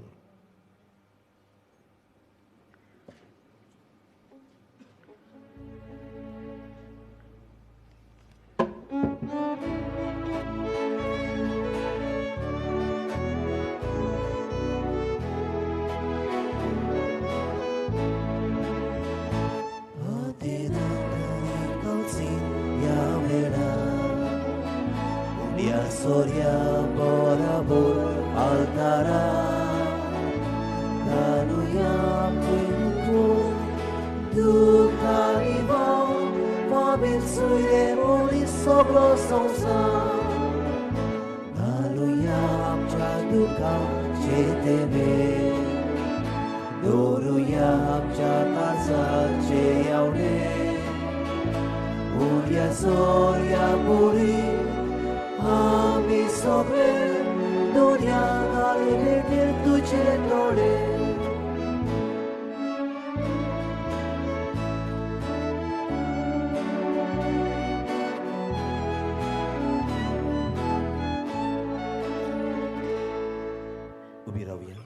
Soria borabor altara Daluya pintu Ducarivo Mobil suire soglo sonsa Daluya chaduka chetebe Doruya chataza cheyaune Uria soria muri आमी सगळे दुनिया घालले तुझे डोळे. उबी रावया.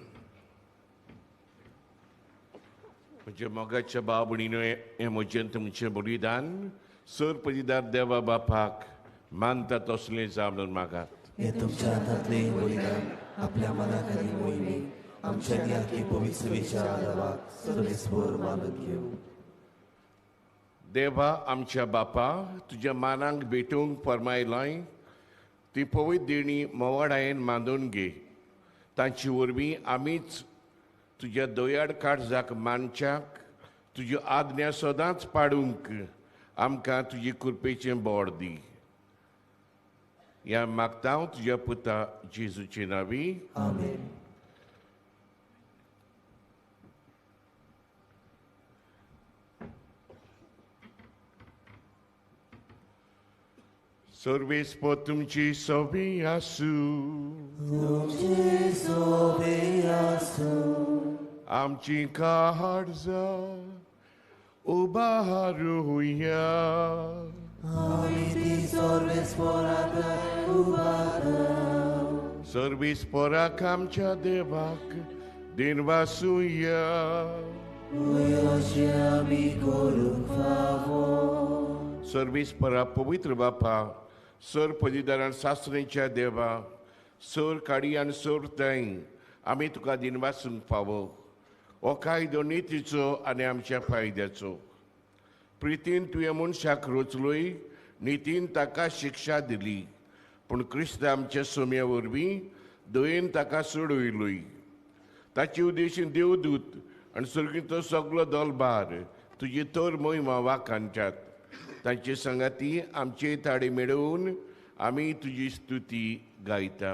म्हज्या मोगाच्या बाबणीनो हें म्हजें तुमचें बलिदान सर पदिदार देवा बापाक मानता तसलें जावन मागात. हे तुमच्या हातांतलें बलिदान आपल्या मनाखाली मोहिमे आमच्या दियाकी पवित्रवेच्या आदावाक सर्वेस्पर मानून घेवं. देवा आमच्या बापा तुज्या मानांक भेटूंक फर्मायलाय ती पवित्र देणी मोवाडायेन मानून घे. तांची वरवीं आमीच तुज्या दयाळ काळजाक मानच्याक तुज्यो आज्ञा सदांच पाडूंक आमकां तुजी कृपेचें बोड दी. ह्या मागता हांव तुज्या पुता जेजूचे नांवी. आमेन. सर्वेस्पर तुमची सोबी आसूं. तुमची सोबी आसूं. आमची काळजां उबारुया. सर्वेस्पराक आमच्या देवाक दिनवासुया. सर्वेस्परा पवित्र बापा सर पदिदारान सासरेच्या देवा सर काडी आनी सर ताई आमी तुका दिनवासूंक फावो. हो कायदो नितीचो आनी आमच्या फायद्याचो. प्रितीन तुवें मनशाक रचलोय नितीन ताका शिक्षा दिली पूण क्रिस्त आमच्या सोम्या वरवीं दयेन ताका सोडयलोय. ताचे उद्देशीन देवदूत आनी सर्गींचो सगलो दलभार तुजी तर मोहिमा वाखाणच्यात. तांचे संगाती आमचे ताडे मेळोवन आमी तुजी स्तुती गायता.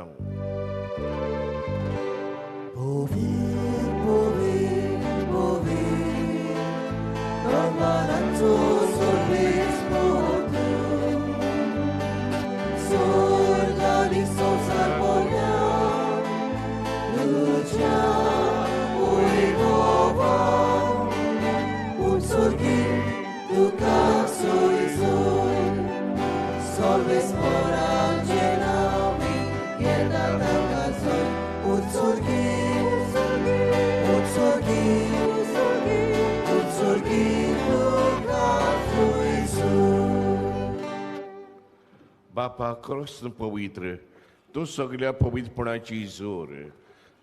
Solves por बापा खरोच पवित्र, तूं सगल्या पवित्रपणाची जोर.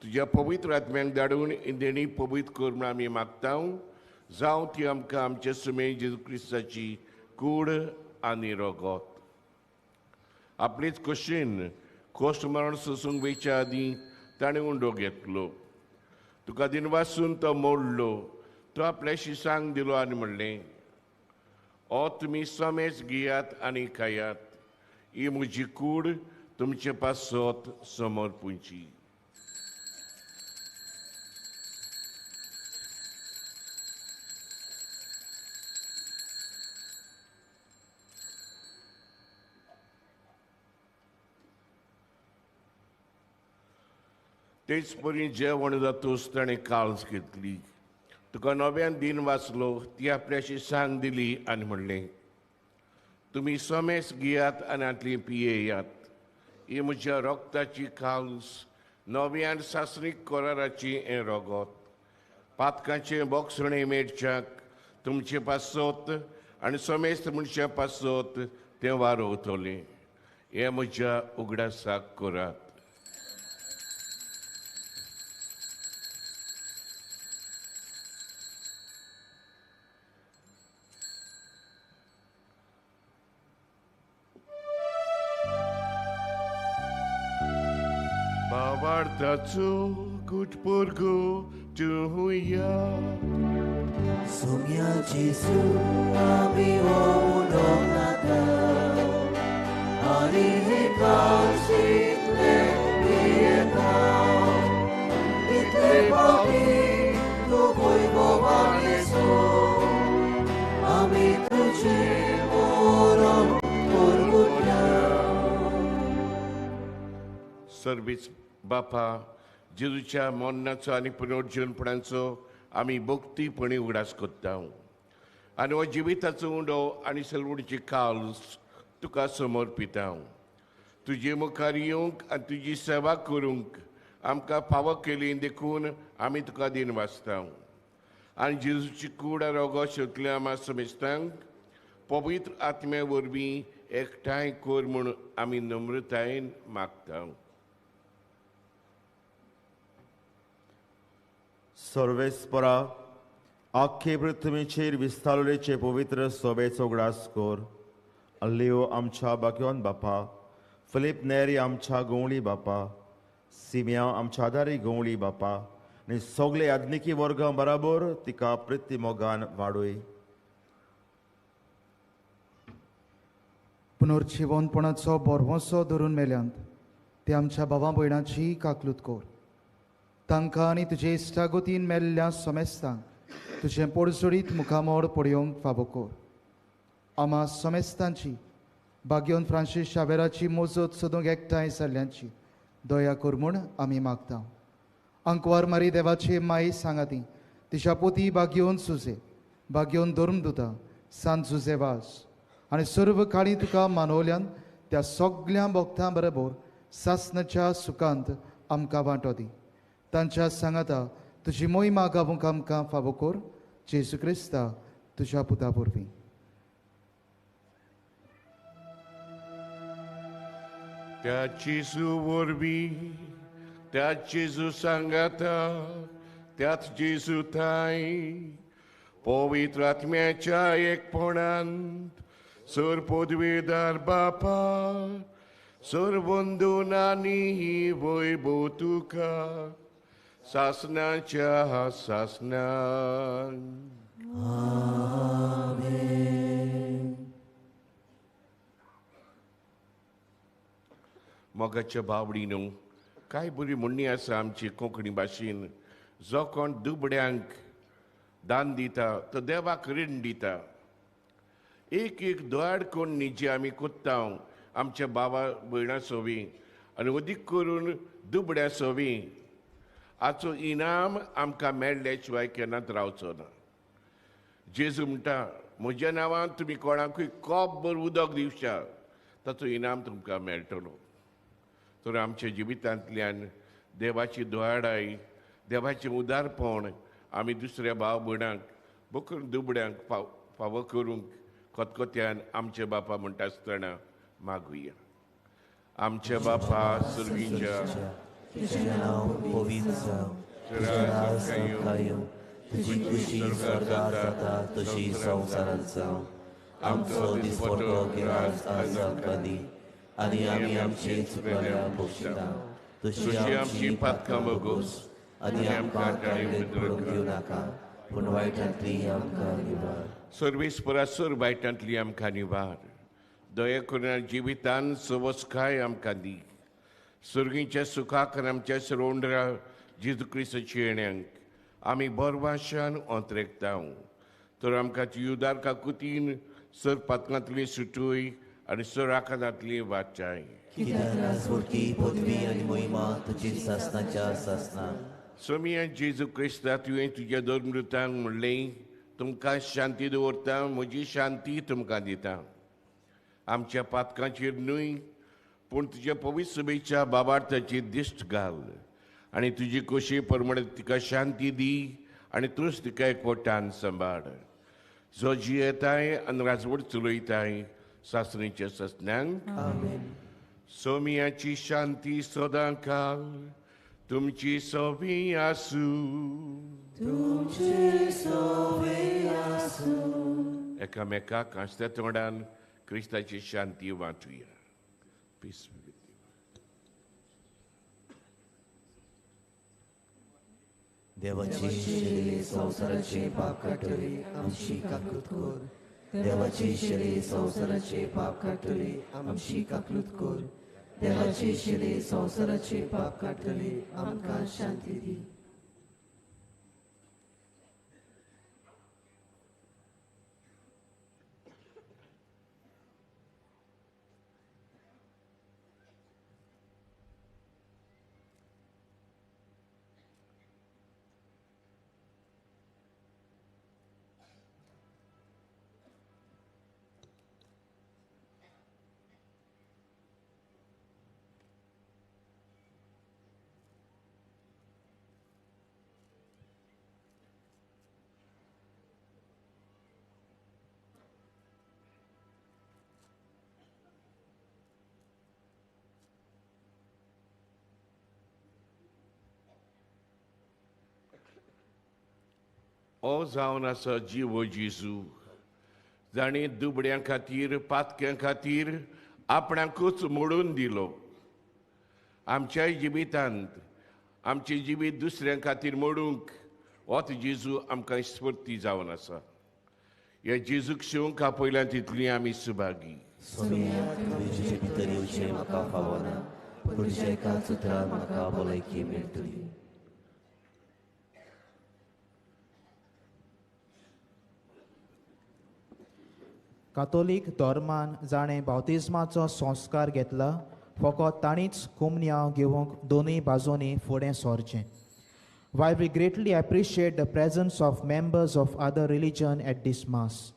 तुज्या पवित्र आत्म्यांक धाडून देणी पवित्र कर म्हूण आमी मागता. जावं ती आमकां आमचे सुमे जेजू क्रिस्ताची कूड आनी रगत. आपलेच कशेन कोश्ट मरण सोसूंक वयच्या आदीं ताणें उंडो घेतलो, तुका दिनवासून तो मोडलो, तो आपल्या शिसांक दिलो आनी म्हणलें, ओ तुमी समेज घेयात आनी खायात, ही म्हजी कूड तुमचे पासत समर्पुची. तेच परी जेवण जातूच ताणें काळज घेतली, तुका नव्यान दिन वाचलो, ती आपल्याशी सांग दिली आनी म्हणलें, तुमी समेस घेयात आनी हांतली पियेयात, ही म्हज्या रगताची काळज, नव्यान सासरीक कराराची हें रगत, पातकाचें बोगसणें मेळच्याक तुमचे पासत आनी समेस्त मनशां पासत तें वारोवतलें. हें म्हज्या उगडासाक करात. बाबार्थाचो गुटपोरगो तुया Sumya Jesu ami ulo nata ani hikasitle pieta itle papi tu koi govanesu ami tuje moron porgutya. Service बापा जेजूच्या मरणाचो आनी पुनर्जीवनपणाचो आमी भक्तीपणी उगडास करता आनी हो जिविताचो उंडो आनी सलवडीची काल्स तुका समर्पिता. तुजे मुखार येवंक आनी तुजी सेवा करूंक आमकां फावो केली देखून आमी तुका दिन वाचता. आनी जेजूची कूड रोगो शेवतल्या आमा समेस्तांक पवित्र आत्म्या वरवीं एकठांय कर म्हूण आमी नम्रतायेन मागता. सर्वेस्परा आख्खे पृथ्वीचेर विस्तारलेचे पवित्र सोबेचो उगडास कर. लिओ आमच्या बाक्योन बापा, फिलीप नेरी आमच्या गवळी बापा, सिमिया आमच्या आदारी गवळी बापा आनी सगळे आधुनिकी वर्गां बराबर तिका प्रिती मोगान वाडोय. पुनर्जिवनपणाचो भरवंसो धरून मेल्यांत ते आमच्या भावा भयणाची काकलूत कर. तांकां आनी तुजे इश्टागतीन मेल्ल्या समेस्तांक तुजें पोडसोडीत मुखामोड पळोवंक फावो कर. आमा समेस्तांची बाग्योन फ्रांसीस शावेराची मोजत सोदूंक एकठांय जाल्ल्यांची दया कर म्हूण आमी मागता. आंकवार मारी देवाची माई सांगाती तिच्या पोती बाग्योन सुजे बाग्योन धर्मदुता सांत जुजे वास आनी सर्व काळी तुका मानवल्यान त्या सगळ्या भक्तां बरोबर सासनाच्या सुखांत आमकां वांटो दी. तांच्या सांगाता तुजी मोहिमा गावूंक आमकां फावो कर. जेजू क्रिस्ता तुज्या पुता वरवीं. त्या जेजू वरवीं, त्या जेजू सांगाता, त्याच जेजू थांय पवित्र आत्म्याच्या एकपणांत सर पदवेदार बापा सर वंदनानी वैभव तुका सासनाच्या सासनान. आमेन. मोगाच्या बावडी न्हू काय बरी म्हणणी आसा आमची कोंकणी भाशेन, जो कोण दुबड्यांक दान दिता तो देवाक रीण दिता. एक एक दोड कोण जी आमी कोत्ता आमच्या बाबा भयणां सोवी आनी अदीक करून दुबड्या सोवी हाचो इनाम आमकां मेळ्ळे शिवाय केन्नाच रावचो ना. जेजू म्हणटा म्हज्या नांवान तुमी कोणाकूय कोप भर उदक दिवच्या ताचो इनाम तुमकां मेळटलो. तर आमच्या जिवितांतल्यान देवाची दयाळाय, देवाचें उदारपण आमी दुसऱ्या भाव भयणांक बकर दुबड्यांक फावो करूंक खतखत्यान आमचे बापा म्हणटा आसतना मागुया. आमच्या बापा सुर्गीच्या, तुजें नांव पवित्र जावं, तुजें राज आमकां येवं, तुजी खुशी स्वर्गार जाता तशी संवसारांत जावं. आमचो दिसपट्टो गिरास आज आमकां दी आनी आमी आमचे चुकल्या बक्षिता तशी आमची पातकां बगोस आनी आमकां टाळयेंत पडूंक दिवं नाका, पूण वायटांतली आमकां निवार. सर्वेस्परा सर वायटांतली आमकां निवार. दया करून जिवितान सवसकाय आमकां दी. सुर्गीच्या सुखाक आनी आमच्या सरोंड्रा जेजू क्रिस्ताच्या येण्यांक आमी बरवाशान ओंतरेकता. तर आमकां युदार काकुतीन सर पातकांतली सुटूय आनी सर आकारांतली वाचाय. कित्याक राजवटी पदवी आनी महिमा तुजी सासणाच्या सासणां. सोमिया जेजू क्रिस्ता, तुवें तुज्या धर्मदूतांक म्हणलें, तुमकां शांती दवरता, म्हजी शांती तुमकां दिता. आमच्या पातकांचेर न्हय पूण तुज्या पवित्र सभेच्या बाबार्थाची दिश्ट घाल आनी तुजी खोशी प्रमाणे तिका शांती दी आनी तूंच तिका एकवटान सांबाळ. जो जियेताय आनी राजवट चलयताय सासणीच्या ससण्यांक. आमेन. सोमियाची शांती सदां काल तुमची सोबी आसूं. तुमची सोबी आसूं. एकामेकाक हांसत्या तोंडान क्रिस्ताची शांती वांटुया. Peace be with you. देवाची शिरे संवसाराचे पाप काडटली आमची काकूत कर. देवाची शिरे संवसाराचे पाप काडटली आमची काकूत कर. देवाची शिरे संवसाराचे पाप काडटली आमकां शांती दी. ओ जावन आसा जिवो जेजू, जाणें दुबड्यां खातीर पातक्यां खातीर आपणाकूच मोडून दिलो. आमच्याय जिवितांत आमचें जिवीत दुसऱ्यां खातीर मोडूंक होच जेजू आमकां स्फूर्ती जावन आसा. ह्या जेजूक शिवंक आपयल्या तितली आमी सुभागी. सोमिया, तुवें तुजे भितर येवचें म्हाका फावना, पूण तुज्या एकाच उतरान म्हाका भलायकी मेळटली. कातोलीक धर्मान जाणें बाप्तिज्माचो संस्कार घेतला फकत तांणीच कुमन्यांव घेवंक दोनूय बाजूंनी फुडें सरचें. While we greatly appreciate the presence of members of other religion at this mass,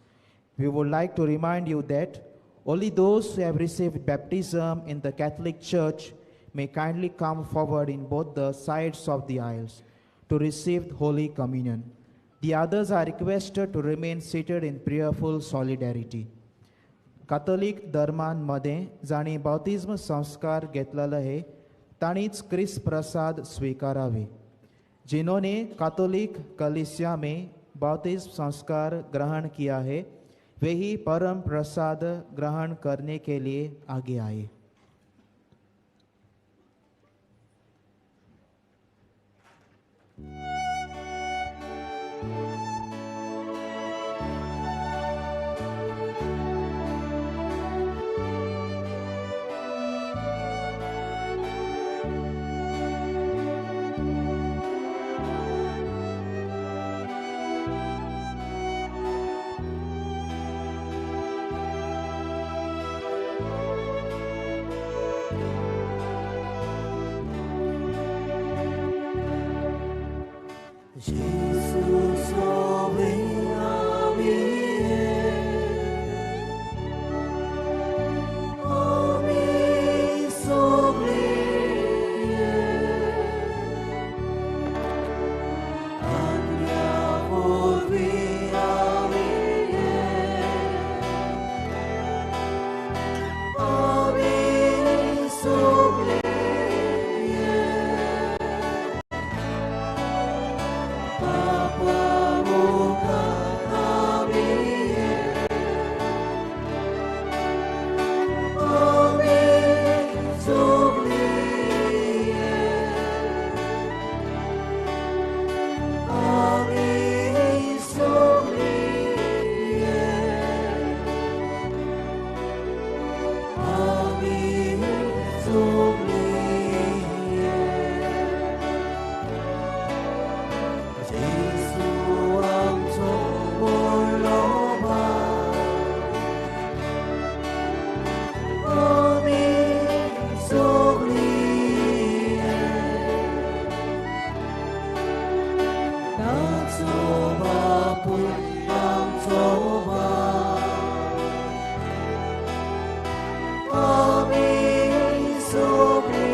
we would like to remind you that only those who have received baptism in the Catholic Church may kindly come forward in both the sides of the aisles to receive Holy Communion. The others are requested to remain seated in prayerful solidarity. Catholic धर्मान मदें जांणी बाप्तिज्म संस्कार घेतलेलो हे तांणीच क्रिस्त प्रसाद स्वीकारावे. जिन्होंने Catholic कलीसिया में बाप्तिज्म संस्कार ग्रहण किया है वे ही परम प्रसाद ग्रहण करने के लिए आगे आए. Jesus. सगळीं जेजू आमचो व्हडलो भाव आमी सगळीं ताचो बापूय आमचो भाव आमी सगळीं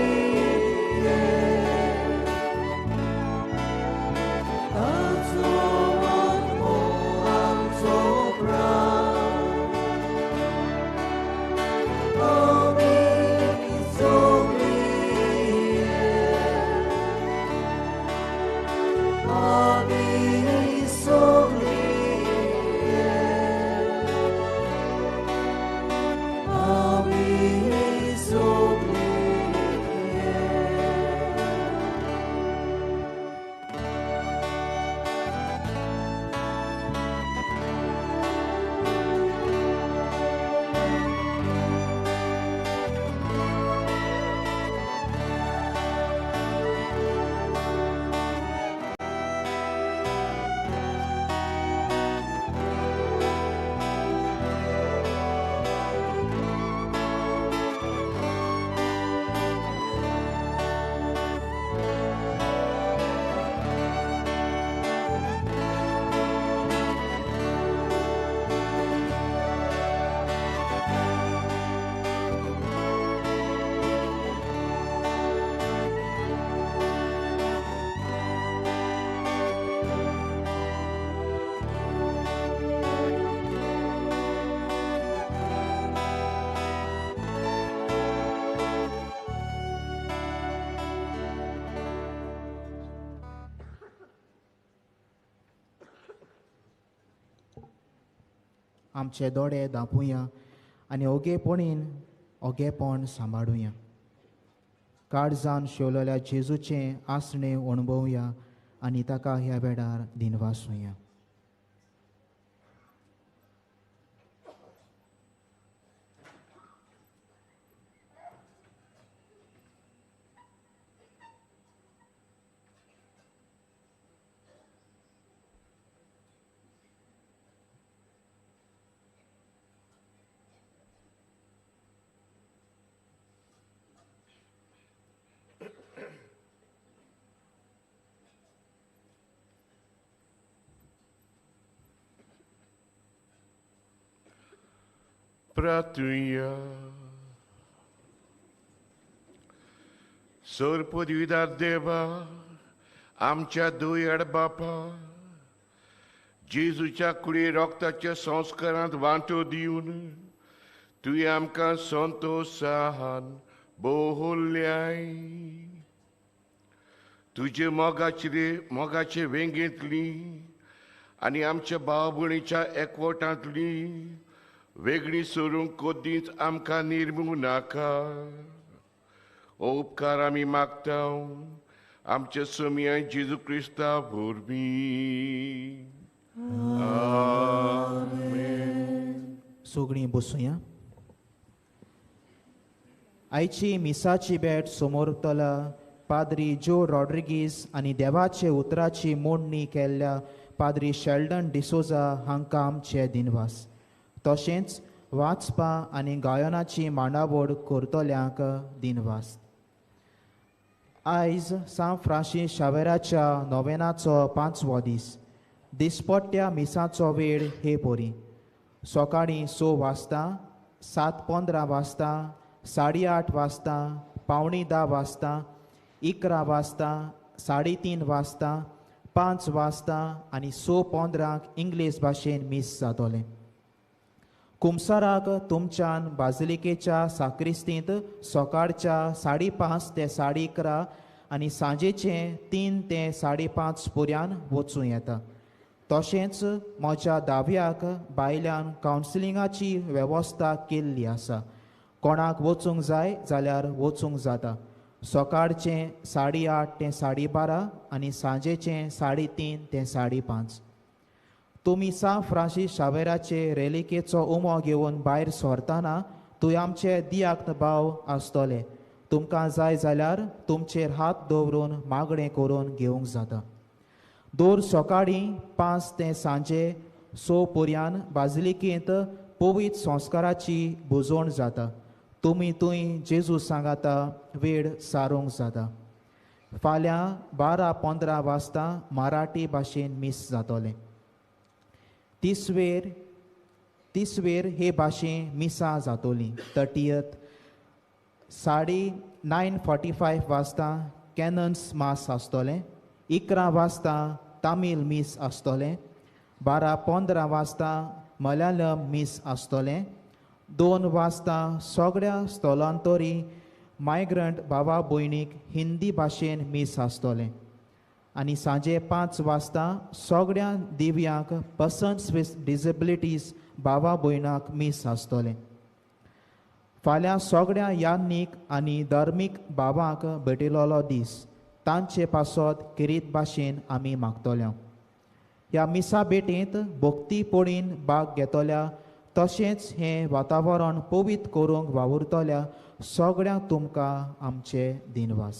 ताचो आत्मो आमचो प्राण आमी सगळीं आमी सगळीं आमी सगळीं. आमचे दोळे दांपुया आनी ओगेपणीन ओगेपण सांबाळुया. काळजान शेवलेल्या जेजूचें आसणें अणभवया आनी ताका ह्या वेळार दिनवासुया. प्रार्थुया. सोरपदवीदार देवा, आमच्या दुयेड बापा, जेजूच्या कुडी रक्ताच्या संस्कारांत वांटो दिवन तुवें आमकां संतोशान बोहल्याय. तुजे मोगाचे वेंगेंतली आनी आमच्या भाव भयणीच्या एकवटांतली वेगळी सोरूंक कोदींच आमकां निर्मू नाका. हो उपकार आमी मागता आमच्या सोमया जेजू क्रिस्ता वरवीं. आमेन. सगळीं बसुया. आयची मिसाची भेट समोरतला पाद्री जो रॉड्रिगीज आनी देवाचे उतराची मोडणी केल्ल्या पाद्री शेल्डन डिसोजा हांकां आमचे दिनवास. तशेंच वाचपा आनी गायनाची मांडावळ करतल्यांक दिनवास. आयज सांत फ्रांसीस शावेराच्या नोवेनाचो 5वो दीस. दिसपट्ट्या मिसाचो वेळ हे परी: सकाळीं 6 वाजता, 7:15 वाजता, 8:30 वाजता, 9:45 वाजता, 11 वाजता, 3:30 वाजता, 5 वाजता आनी 6:15 इंग्लीश भाशेन मीस जातलें. कुमसाराक तुमच्यान बाजिलिकेच्या साक्रिस्तींत सकाळच्या 5:30 ते 11:30 आनी सांजेचें 3 ते 5:30 पर्यान वचूं येता. तशेंच म्हज्या दाव्याक बायल्यान कावन्सिलिंगाची वेवस्था केल्ली आसा. कोणाक वचूंक जाय जाल्यार वचूंक जाता. सकाळचें 8:30 ते 12:30 आनी सांजेचें 3:30 ते 5:30. तुमी सांत फ्रांसीस शावेराचे रेलिकेचो उमो घेवन भायर सरतना थंय आमचे दियाक्त भाव आसतले. तुमकां जाय जाल्यार तुमचेर हात दवरून मागणें करून घेवंक जाता. दर सकाळीं 5 ते सांजे 6 पर्यान बाजिलिकेंत पवित्र संस्काराची भुजवण जाता. तुमी थंय जेजू सांगाता वेळ सारूंक जाता. फाल्यां 12:15 वाजता मराठी भाशेन मीस जातलें. तिसवेर हे भाशेन मिसां जातलीं. 30th 9:45 वाजता कॅनन्स मास आसतलें. 11 वाजता तामील मीस आसतलें. 12:15 वाजता मलयालम मीस आसतलें. 2 वाजता सगळ्या स्थलांतरी मायग्रंट भावा भयणीक हिंदी भाशेन मीस आसतलें. आनी सांजे 5 वाजता सगळ्या दिव्यांक पर्सन्स विथ डिसेबिलिटीज भावा भयणाक मीस आसतलें. फाल्यां सगळ्या याज्ञीक आनी धर्मीक भावांक भेटिल्लो दीस. तांचे पासत किरीत भाशेन आमी मागतले. ह्या मिसा भेटेंत भक्ती पळीन भाग घेतल्या तशेंच हें वातावरण पवित्र करूंक वावुरतल्या सगळ्यांक तुमकां आमचे दिनवास.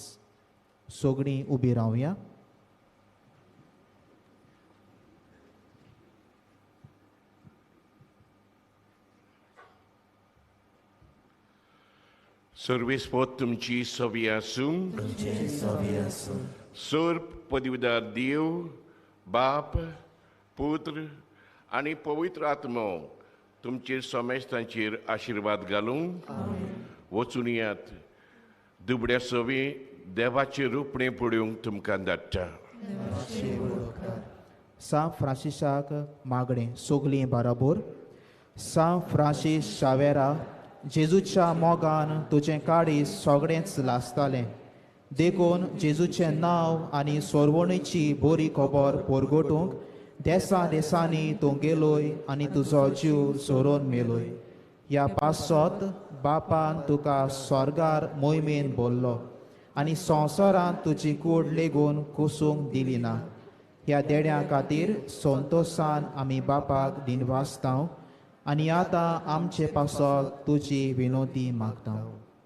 सगळीं उबी रावया. सर्वीस पोत तुमची सवी आसूं. सोर पदवीदार देव बाप पुत्र आनी पवित्र आत्मो तुमचेर समेस्तांचेर आशिर्वाद घालूं. वचून यात दुबड्या सवी देवाचें रुपणें पळोवंक तुमकां धाडटा. सांत फ्रांसिसाक मागणें. सगळीं बराबर. सांत फ्रांसीस शावेरा, जेजूच्या मोगान तुजें काळीज सगळेंच लासतालें, देखून जेजूचें नांव आनी सोरवणीची बरी खबर परगटूंक देसा देसांनी तूं गेलोय आनी तुजो जीव सोरोवन मेलोय. ह्या पासत बापान तुका स्वर्गार मोहिमेन बोल्लो आनी संवसारांत तुजी कूड लेगून कुसूंक दिली ना. ह्या देण्या खातीर संतोशान आमी बापाक दिनवासतांव आनी आतां आमचे पासत तुजी विनोदी मागता.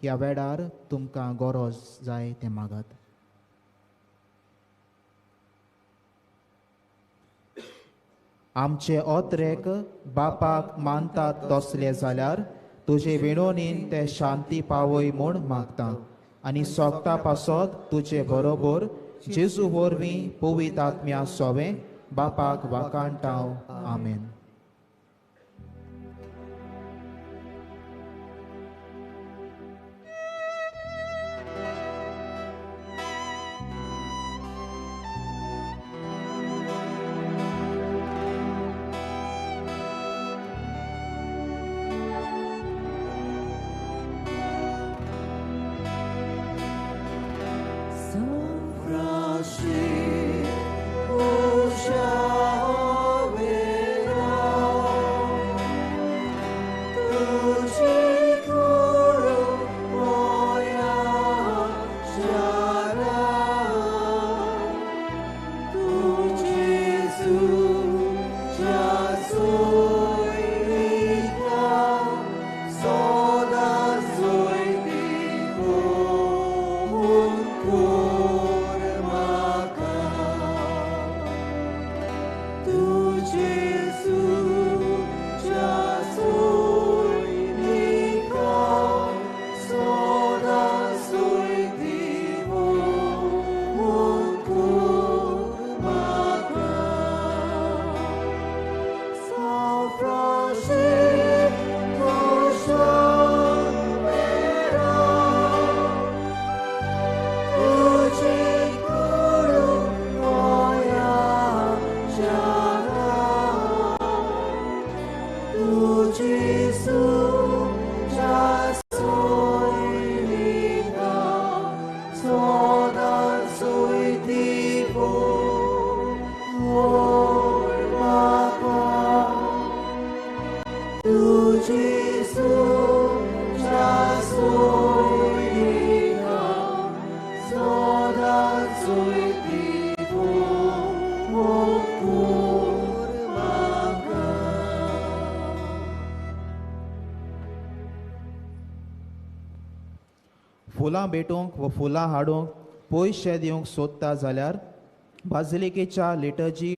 ह्या वेळार तुमकां गरज जाय तें मागात. आमचे ओत्रेक बापाक मानतात तसले जाल्यार तुजे विनोदीन ते शांती पावय म्हूण मागता आनी सोगता पासत तुजे बरोबर जेजू वरवीं पवित्र आत्म्या सोवें बापाक वाखाणटाव. आमेन. Francisco Xavier. फुलां भेटूंक व फुलां हाडूंक पयशे दिवंक सोदता जाल्यार बाजिलिकेच्या लिटर्जी